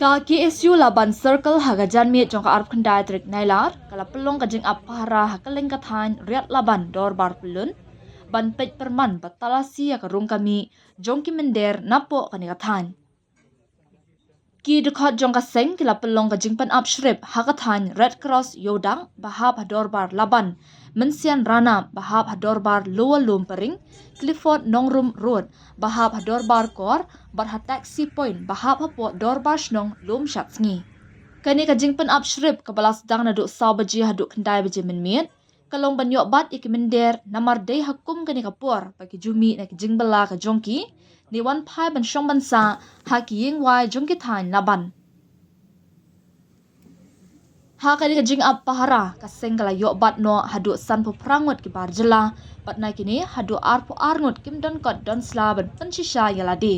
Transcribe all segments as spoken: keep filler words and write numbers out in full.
Ka K S U Laban Circle ha ka janmiet jong ka arphew khyndai tarik Nailar, ka la pynlong ka jingap pahara ha kylleng ka thaiñ Riat Laban Dorbar Pyllun, ban peit pyrman bad talasi ïa ka rung ka mih jong ki mynder napoh kane ka thaiñ. Ki dkhot jong ka seng ki la pynlong ka jingpynap shrip ha ka thaiñ Red Cross Ïewdang, ba hap ha Dorbar Laban, Mynsiem Ranap, ba hap ha Dorbar Lower Lumparing, Clifford Nongrum Road, ba hap ha Dorbar Kor, bad ha Taxi Point, ba hap hapoh Dorbar Shnong Lumshadsngi. Kane ka jingpynap shrip kaba la sdang naduh saw baje haduh khyndai baje mynmiet, ka long ban ïoh bat ïa ki mynder, namar dei ha kum kane ka por ba ki ju mih na ki jingbylla ka jong ki, ne wan phai ban shong ban sah ha ki ïing wai jong ki thaiñ Laban. Ha kane ka jingap pahara, ka seng ka la ïoh bat noh haduh sanphew phra ngut ki bar jylla, bad na kine haduh arphew ar ngut kim don kot don sla ban pynshisha ïa lade.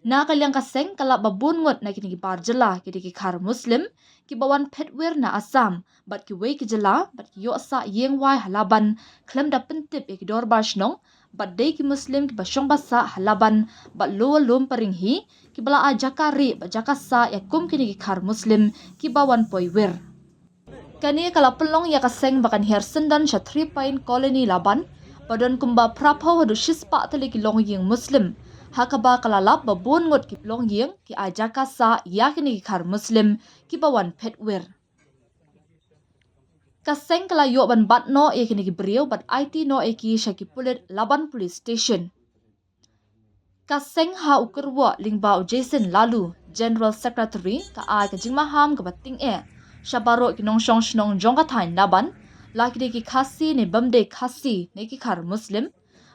Na ka liang ka seng, ka lap ba bun ngut na kine ki bar jylla ki dei ki khar Muslim kiba wan phet wir na Assam bad kiwei ki jylla, bad ki ïoh sah ïing wai ha Laban khlem da pyntip ïa ki dorbar shnong, bad dei ki Muslim kiba shong ba sah ha Laban bad Lower Lumparing hi, kiba la ai jaka rieh bad jaka sah ïa kum kine ki khar Muslim kiba wan poi wir. Kane ka la pynlong ïa ka seng ba kan hiar syndon sha Three Pine Colony Laban, ba don kumba phra phew haduh shispah tylli ki longïing Muslim, ha kaba ka la lap ba bun ngut ki longïing ki ai jaka sah ïa kine ki khar Muslim kiba wan phet wir. Ka seng ka la ïoh ban bat noh ïa kine ki briew bad aiti noh ïa ki sha ki pulit Laban Police Station. Ka seng ha u kyrwoh lyngba u Jason Laloo, General Secretary, ka ai ka jingmaham kaba tyngeh sha baroh ki nongshong shnong jong ka thaiñ Laban, la ki dei ki Khasi ne bym dei Khasi ne ki khar Muslim,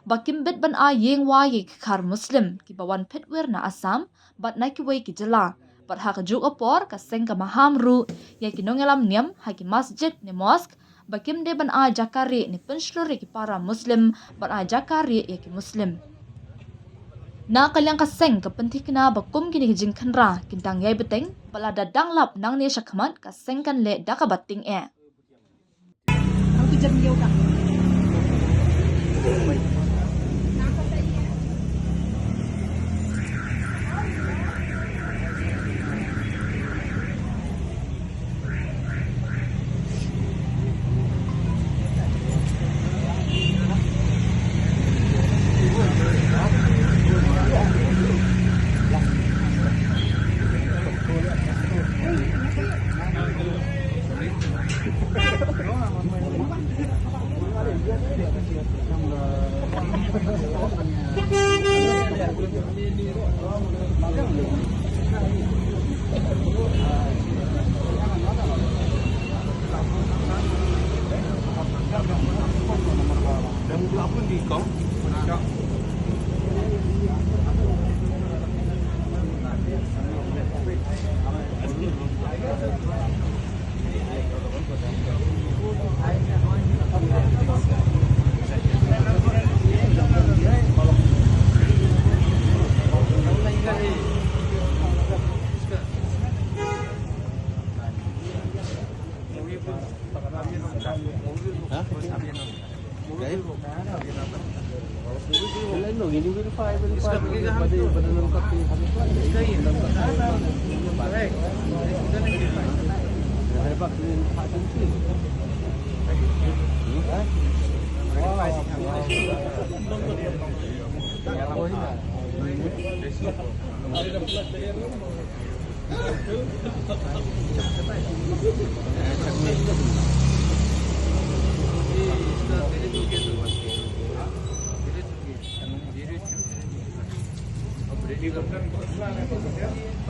ba kim bit ban ai ïing wai ïa ki khar Muslim kiba wan phet wir na Assam bad na kiwei ki jylla, bad ha kajuh ka por ka seng ka maham ruh ïa ki nongïalam niam ha ki masjid ne mosque, ba kim dei ban ai jaka rieh ne pynshlur ïa ki para Muslim, ban ai jaka rieh ïa ki Muslim. Na ka liang ka seng ka pynthikna ba kum kine ki jingkhynra kin dang ïai bteng, bad lada dang lap nangne shakhmat ka seng kan leh da kaba tyngeh.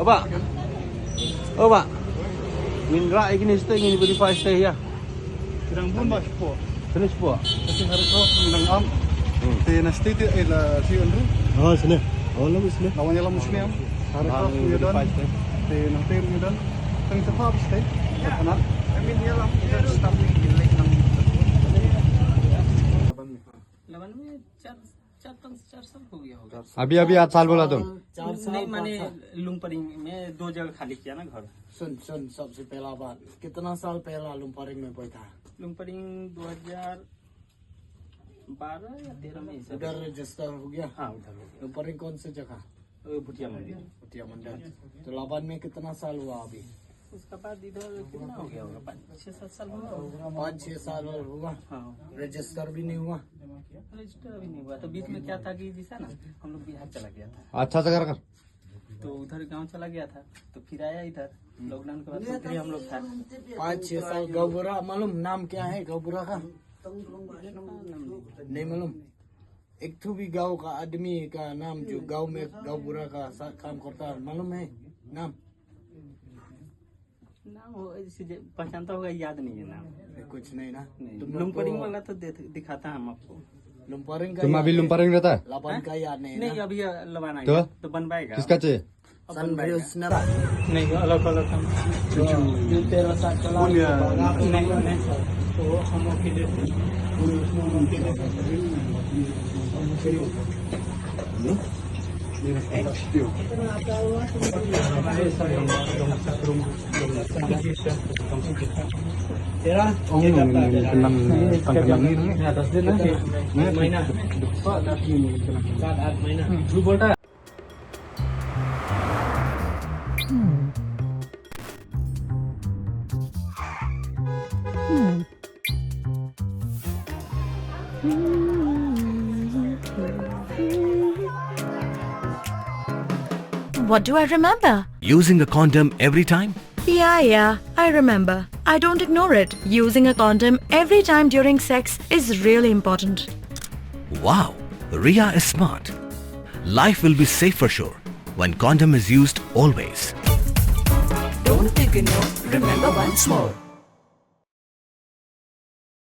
Oba. Oba. Ngin rah ïa kine stay, ngin verify stay ïa. Ki dang bun ba shapoh. Finish po. Te ha Red Cross ngi dang am. Hmm. Te na state te, eh, la shu ynru. Oh, sne. Oh, la sne. La wan ïalam sne am. Ha Red Cross ngi don. Te nangta ngi don. Tang shafa ba state. Shafa na. I mean, ïalam, ïalam staff ngi lek nang. Laban mi char, char tan, char sal ho gaya hoga. अभी, अभी आठ साल बोला तुम। चार साल, नहीं, पाँच माने साल। लुम्परिंग में दो जगह खाली किया ना घर। सुन, सुन, सबसे पहला बात, कितना साल पहला लुम्परिंग में बैठा? लुम्परिंग दो हज़ार बारह या तेरह में ही, सर। उधर रजिस्टर हो गया? हाँ, उधर हो गया। लुम्परिंग कौन सी जगह? भुटिया मंदिर। भुटिया मंदिर। तो लाबान में कितना साल हुआ अभी? उसका बाद इधर कितना हो गया होगा? पाँच छः सात साल हुआ होगा। पाँच छः साल हुआ। हाँ। रजिस्टर भी नहीं हुआ। रजिस्टर भी नहीं हुआ। तो बीच में क्या था कि जैसा ना, हम लोग बिहार चला गया था। अच्छा से कर कर। तो उधर गांव चला गया था, तो फिर आया इधर। लॉकडाउन के बाद तो फिर हम लोग था। पाँच छः साल। गाँव बूढ़ा मालूम, नाम क्या है गाँव बूढ़ा का? नहीं मालूम। एक ठो भी गांव का आदमी का नाम जो गांव में गांव बूढ़ा का साथ काम करता है, मालूम है नाम? नाम हो, ऐसे जे-, पहचानता होगा, याद नहीं है नाम। कुछ नहीं ना? नहीं, तुम लोग लुम्परिंग तो वाला तो दे-, दिखाता है हम आपको। लुम्परिंग का तुम याद अभी है? लुम्परिंग रहता है? लाबान का याद नहीं नहीं, ना? अभी ये लबान तो? आएगा, तो बनवाएगा। किसका चाहिए? अब बनवाएगा। नहीं, अलग अलग हम। जो तेरा साथ चला नहीं, नहीं। तो हम अकेले थे। What do I remember? Using a condom every time? Yeah, yeah, I remember. I don't ignore it. Using a condom every time during sex is really important. Wow, Ria is smart. Life will be safe for sure when condom is used always. Don't ignore, remember once more.